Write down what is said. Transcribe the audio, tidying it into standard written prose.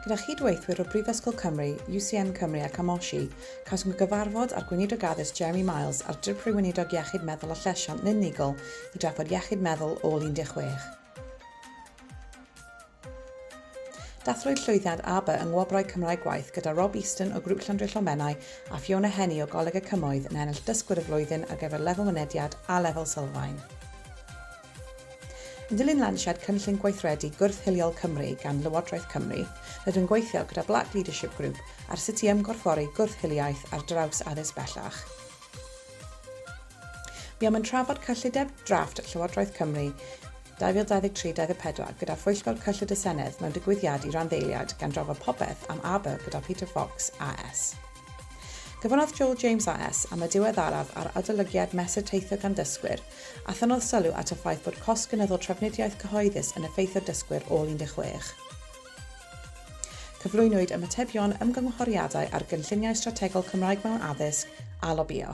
Gyda chydweithwyr o Brifysgol Cymru, UCM Cymru ac Amoshi, cawsom gyfarfod â'r Gweinidog Addysg Jeremy Miles a'r Dirprwy Weinidog Iechyd Meddwl a Llesiant Lynne Neagle i drafod iechyd meddwl ôl 16. Dathlwyd llwyddiant Aber yng Ngwobrau Cymraeg Gwaith gyda Rob Easton o Grŵp Llandrillo Menai a Fiona Henney o Goleg y Cymoedd yn ennill Dysgwyr y Flwyddyn ar gyfer lefel mynediad a lefel sylfaen. Yn dilyn lansiad Cynllun Gweithredu Gwrth-hiliol Cymru gan Lywodraeth Cymru, rydym yn gweithio gyda Black Leadership Group ar sut i ymgorffori gwrth-hiliaeth ar draws addysg bellach. Buom yn trafod cyllideb drafft Llywodraeth Cymru 2023-24 gyda Phwyllgor Cyllid y Senedd mewn digwyddiad i randdeiliaid gan drafod popeth am Aber gyda Peter Fox AS. Gofynnodd Joel James AS am y diweddaraf ar adolygiad Mesur Teithio gan Dysgwyr a thynnodd sylw at y ffaith bod cost gynyddol trafnidiaeth cyhoeddus yn effeithio dysgwyr ôl 16. Cyflwynwyd ymatebion ymgynghoriadau ar gynlluniau strategol Cymraeg mewn addysg a lobïo.